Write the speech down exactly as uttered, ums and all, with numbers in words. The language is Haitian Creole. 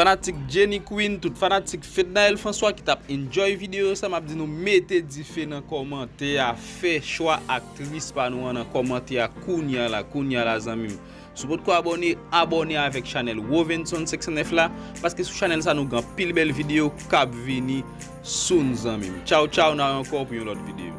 Fanatik Jenny Queen, tout fanatik Fednaelle François ki t ap enjoy videyo sa, m ap di nou mete dife nan kòmantè a, fè chwa aktris pa nou an nan kòmantè a kounya la, kounya la zanmi m. Si w potko abòne, abòne avèk chanèl Wovenson senk san nèf la, paske sou chanèl sa nou gen anpil bèl videyo k ap vini soon zanmi m. Tchaw tchaw, n a wè ankò pou yon lòt videyo.